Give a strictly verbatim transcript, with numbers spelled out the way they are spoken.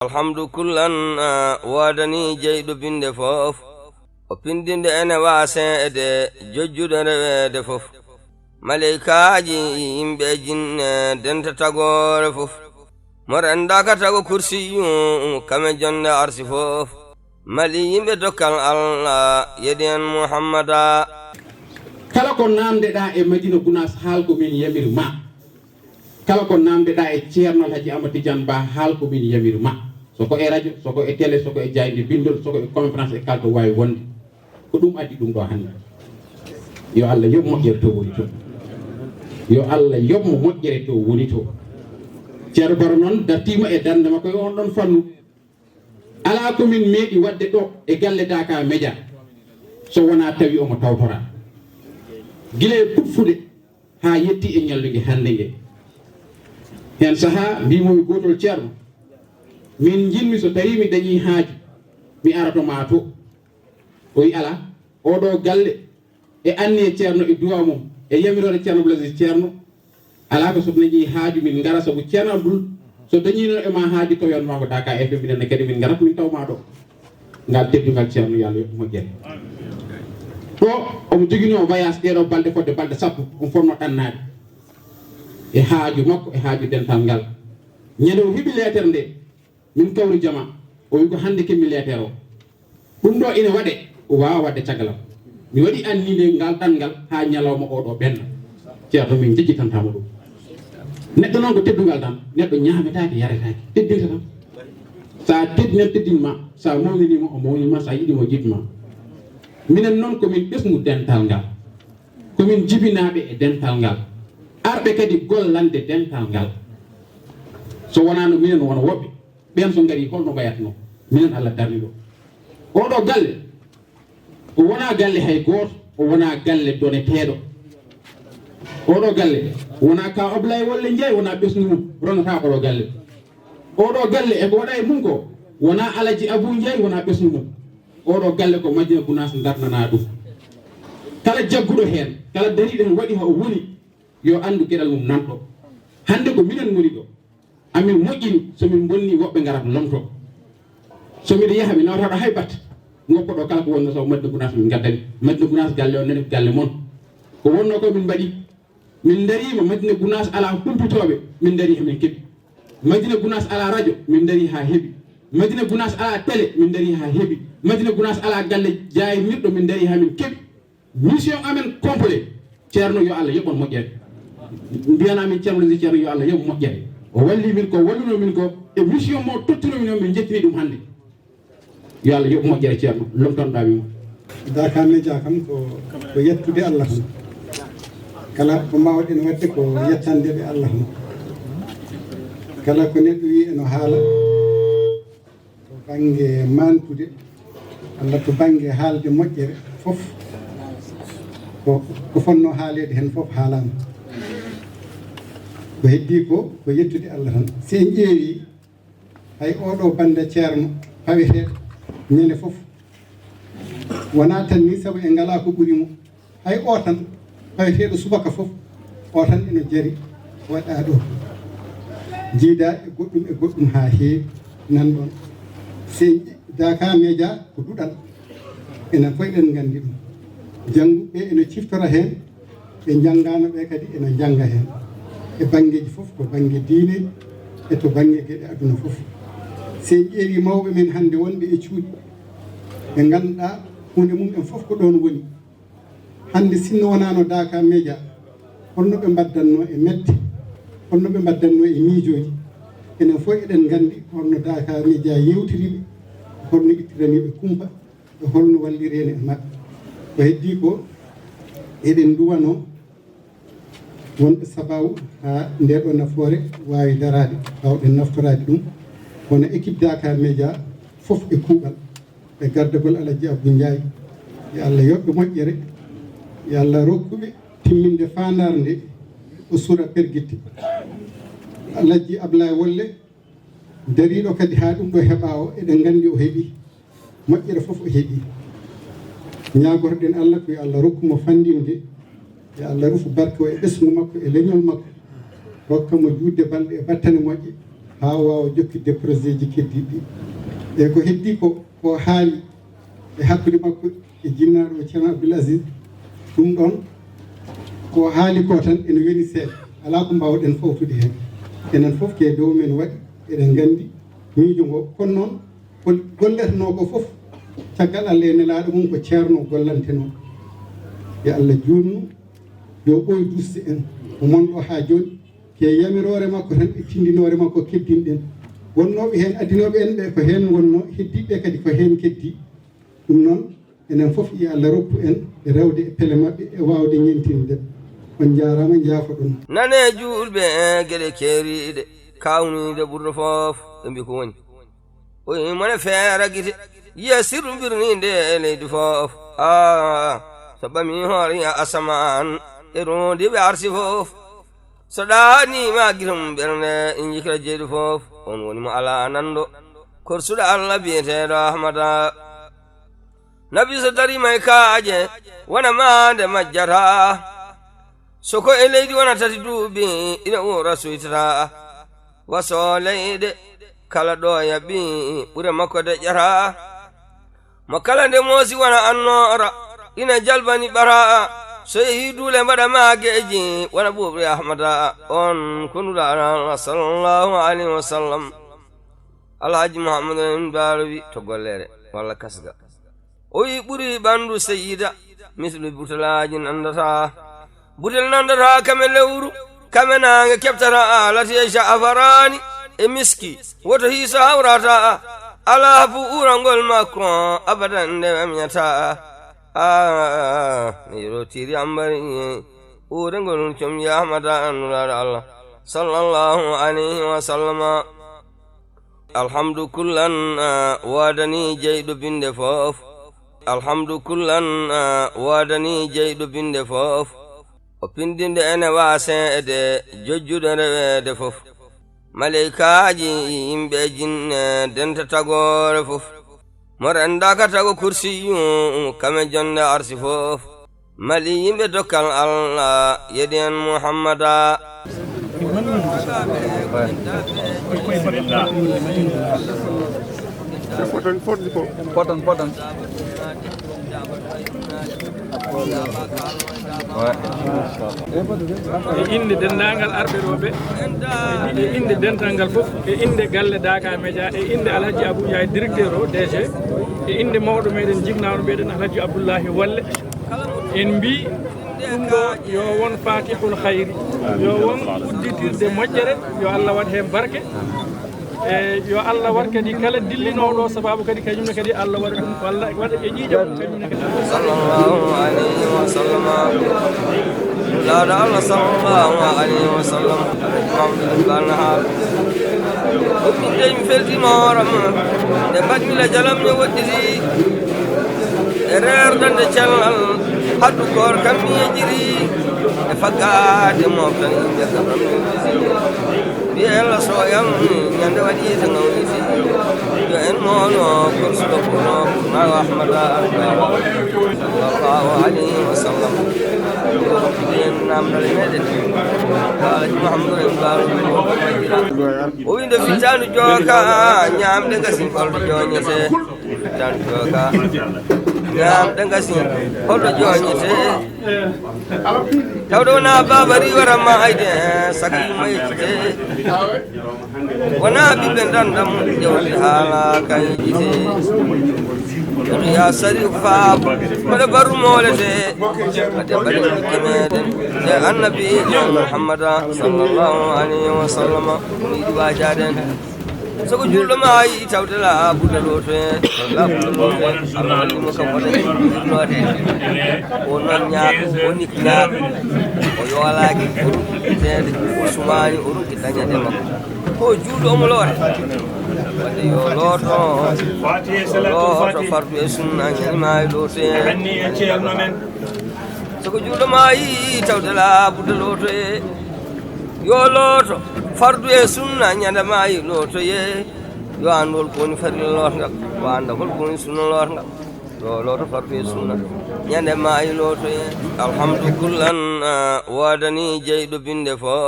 Alhamdu kullan, a, woodani jeyɗo binde fof. O pindinde ene waaseede, jojjude reweede fof. Maleykaaji, yimɓe e jinne, denta tagoore fof. Mo renndaka tago kursiyu, kame jonde arsi fof. Mali yimɓe dokkal Allah, yedi en Muhammada. Kala ko naamndeɗaa e Madina Gunaas, haal ko min yamir ma. Kala ko naamndeɗaa e Ceerno Alhaji Amadou Tidiane Ba, haal ko min yamir ma. So ko e radio, so ko e télé, so ko e jaaynde binndol, so ko e conférence e kala to waawi wonde. Ko ɗum addi ɗum ɗo hannde. Yo Allah yoɓ moƴƴere to woni to. Yo Allah yoɓ mo moƴƴere to woni to. Ceerno Baro noon dartiima e darnde makko e on ɗon fannu. Alaa ko min meeɗi waɗde ɗo e galle Daaka Media so wonaa tawi omo tawtora. Gila e puɗfude haa yetti e ñalluge hannde nge. Heen sahaa mbiimi mo gootol, Ceerno, min njiɗmi so tawii mi dañii haaju, mi ara to maa to. O wi alaa, oɗo galle e anniye Ceerno e duwaa mum e yamiroore Ceerno Abdul Aziz Ceerno, alaa ko so dañii haaju min ngara sabu Ceerno Abdul, so dañiino e maa haaju taw yon maa ko Daaka F M, minen ne kadi min ngarat min taw maa ɗo. Ngal teddungal Ceerno, yo Allah yoɓ moƴƴere. Ɗo omo joginoo voyage ɗeeɗo balɗe fodde balɗe sappo, omo fotnoo ɗannaade e haaju makko e haaju dental ngal. Ñande o heɓi leetere nde, min kawri jama, o wi ko hannde keɓmi leetere o. Ɗum ɗo ina waɗe, o waawa waɗde caggal am. Mi waɗi anniye ngal ɗanngal haa ñalawma o ɗo ɓenna. Ceerno, min njejjitantaama ɗum. Neɗɗo noon ko teddungal tan, neɗɗo ñaametaake, yaretaake, teddinta tan. So a teddii tan, teddin ma, so a mawniniima, o mawnini ma, so a yiɗii ma, o yiɗi ma. Minen noon ko min ɓesngu dental ngal, ko min jibinaaɓe e dental ngal, arɓe kadi gollande dental ngal. So wonaano minen, wona woɓɓe, ɓeen so ngarii, holno mbayatnoo? Minen Allah darni ɗo. Oɗo galle, o wonaa galle hay gooto, o wonaa galle doneteeɗo. Oɗo galle, wonaa ka Ablaye Wolle Njaay, wonaa ɓesngu mum, ronata oɗo galle. Oɗo galle, e ko waɗa e mum ko, wonaa Alaji Abu Njaay, wonaa ɓesngu mum. Oɗo galle ko Madina Gunaas darnanaa ɗum. Kala jagguɗo heen, kala dariiɗo heen waɗi ha o woni, yo anndu geɗal mum nan ɗo. Hannde ko minen ngoni ɗo. Amin moƴƴini, so min bonni, woɓɓe ngarat lomto. So miɗo yaha, mi nawata ɗo hay batte. Ngoppo ɗo kala ko wonno, so Madina Gunaas min ngaddani. Madina Gunaas galle on nani ko galle mon. Ko wonno ko min mbaɗi. Min ndariima, Madina Gunaas alaa humpitooɓe, min ndarii haa min keɓi. Madina Gunaas alaa radio, min ndarii haa heɓi. Madina Gunaas alaa télé, min ndarii haa heɓi. Madina Gunaas alaa galle jaaynirɗo, min ndarii haa min keɓi. Mission amen complet, Ceerno, yo Allah yoɓ on moƴƴere. Mbiyanaa min Ceerno Leydi, Ceerno, yo Allah yoɓ moƴƴere. O walli min ko, walluno min ko, e mission mo tottuno min o, min njettini ɗum hannde. Yo Allah yoɓ moƴƴere, Ceerno, lomtanɗaa min mo. Daaka Media kam ko, ko yettude Allah tan. Kala ko mbaawɗen waɗde ko yettande ɓe Allah tan. Kala ko neɗɗo wiyi eno haala, to bannge maantude, walla to bannge haalde moƴƴere fof, ko, ko fotnoo haaleede heen fof haalaama. Ko heddii ko, ko yettude Allah tan. Si en ƴeewii, hay oo ɗoo bannde Ceerno paweteeɗo ñande fof, wonaa tan nii, sabu en ngalaa ko ɓuri mo. Hay o tan, paweteeɗo subaka fof, o tan ina jari waɗaa ɗo. Jiidaa e goɗɗum e goɗɗum haa heewi nan ɗon. Sey Daaka Media ko duɗal. Enen fof eɗen nganndi ɗum. Jannguɓe ɓe ene ciftora heen, ɓe njanngaano ɓe kadi ene njannga heen. E banngeeji fof, to bannge diine e to bannge geɗe aduna fof. Sey ƴeewi mawɓe men hannde wonɓe e cuuɗi, ɓe ngannduɗaa huunde mum en fof ko ɗoon woni. Hannde, sinno wonaano Daaka Media, holno ɓe mbaddannoo e mette, holno ɓe mbaddannoo e miijooji? Enen fof eɗen nganndi holno Daaka Media yeewtiri ɓe, holno ittirani ɓe kumpa, e holno walliri en e maɓɓe. Ko heddii ko, eɗen nduwanoo wonɓe sabaabu haa ndee ɗoo nafoore waawi daraade, waawɗen naftoraade ɗum, kono équipe Daaka Media fof e kuuɓal. E gardagol Alaji Abdou Ndiaye, yo Allah yoɓ ɓe moƴƴere, yo Allah rokku ɓe timminde faandaare nde o sura pergitte. Alaji Ablaye Wolle dariiɗo kadi haa ɗum ɗo heɓa o, eɗen nganndi o heɓi moƴƴere fof, o heɓi. Ñaagotoɗen Allah ko yo Allah rokku mo fanndinde, yo Allah rufu barke o e ɓesngu makko e leñol makko, rokka mo juutde balɗe e battane moƴƴe. haa o waawa jokkitde projet ji keddiiɗi ɗi. E ko heddii ko, ko haali e hakkunde makko e jinnaaɗo o Ceerno Abdoul Aziz, ɗum ɗoon ko haali ko tan ene weli seeɗa, alaa ko mbaawɗen fawtude heen. Enen fof ko e dow men waɗi, eɗen nganndi miijo ngo. Kono noon, ko golletenoo ko fof, caggal Allah e nelaaɗo mum ko Ceerno gollantenoo. Yo Allah juutnu, yo ɓooy duusde en, o mon ɗo haa jooni, ko e yamiroore makko tan e tinndinoore makko keddinɗen. Wonnooɓe heen, addinooɓe en ɓe ko heen ngonnoo, heddiiɓe ɓe kadi ko heen keddii. Ɗum noon, enen fof, yo Allah rokku en e rewde e pele maɓɓe e waawde ñeentinde. On njaaraama, njaafoɗon. Nane juulɓe e geɗe keeriiɗe, kaawniiɗe ɓurɗo fof, ɓe mbi ko woni. O yii mone feera gite, yiya sirru birniinde e leydi fof. Aa, so ɓami hoore yiya asamaan, e rondiiɓe arsi fof. So ɗaaniima gite mum ɓernde, e njikra jeyɗo fof, on woni mo alaa nanndo. Korsuɗo Allah biyeteeɗo Ahmada. Nabi so dariima e kaaƴe, wona maande majjata. So ko e leydi wona tati duuɓi, ina uura suytata. Waso leyɗe kala ɗo yaɓi, ɓure makko deƴƴata. Mo kala nde moosi wona annoora, ina jalbani ɓara. So yehii duule mbaɗa maageeji, wona ɓuuɓri Ahmada. On ko Nulaaɗo Allah sallallahu alayhi wa sallam. Alhaji Muhammadu Lamin Baalo wi to gollere walla kasga. O wi ɓuri ɓanndu Seyyida, mislu butelaaji nanndata. Butel nanndata kame lewru, kame naange keɓtata, lati e ja'afaraani e miski, woto hiiso hawrata. Alaa fu uurangol makko, abadan nde wemyata. Ah, mi rotiri ambari, uurangol com Ahmada Nulaaɗo Allah, sallallahu alayhi wa sallama. Alhamdu kullan, ah, woodani jeyɗo binnde fof. Alhamdu kullan, ah, woodani jeyɗo binnde fof. O pindinde ene waaseede, jojjuɗo reweede fof. Maleykaaji, yimɓe, jinne, denta tagoore fof. Mo renndaaka tago kursiyu, kame jonnde arsi fof. Mali yimɓe dokkal Allah, yeɗi en Muhammada. Poton, poton, poton. Poton, poton. E innde denndaangal arɓe ɗo ɓe, e innde dental ngal fof, e innde galle Daaka Média, e innde Alhaji Abou Ndiaye, directeur o, D G, e innde mawɗo meɗen, jinnaaɗo meɗen Alhaji Abdoulahi Walle, en mbi ɗum ɗo yo won fatihul khayri, yo won udditirde moƴƴere, yo Allah waɗ heen barke. E yo Allah waɗ kadi kala dillinooɗo sababu kadi kañum ne kadi Allah waɗa ɗum, Allah waɗa e ƴiiƴam mum kañum ne kadi. Sallallahu alayhi wa sallam. Laaɗo Allah sallallahu alayhi wa sallam. Mawɗo ɗum balno haala. O ɓiɗɗe mi felti mooram. Nde mbaɗmi la jalam ne woɗɗiti. E reerdande cellal. Haddu koor kam mi yejiri. E faggaade moftan yimɓe kam. Mbiye Allah soyam ñande waɗi to ngawniti. Yo en moono korsuɗo kono na Ahmada sallallahu alayhi wa sallam. Yen namdal meɗen. Haala Muhammadu en baalo. O winde fitanu jooka ñamde gasi holto joñete. Fitanu jooka ñamde gasi holto joñete. Tawde wona babari wara ma ayde saka yumma yeccite. Wona ɓiɓɓe dandam ƴewde haala kay yite. Kono ya sari faab mbaɗa baru molete. Ade mbaɗa ɓiɓɓe meɗen e annabi Muhammada sallallahu alayhi wa sallam. Ni wajaden. Soko julɗo maayi tawde laabuɗo ɗo to en, laabuɗo ɗo to en, Allah walli mo kam wona julɗo ɗo. O noon ñaaɗo, o nik ñaaɗo, o yoolaaki, o rukkiteede, o sumaani, o rukki dañande makko. Ko juulɗo omo loore. Wadde yo looto, looto fardu e sunna, ñani maayi ɗo to en. Soko julɗo maayi tawde laabuɗo ɗo to en. Yo looto fardu e sunna ñande maayi lootoye. Yo anndu hol ko woni farilla lootngal, o annda hol ko woni sunna lootngal. Yo looto fardu e sunna ñande maayi lootoye. Alhamdu kullan, ah, woodani jeyɗo binnde fof.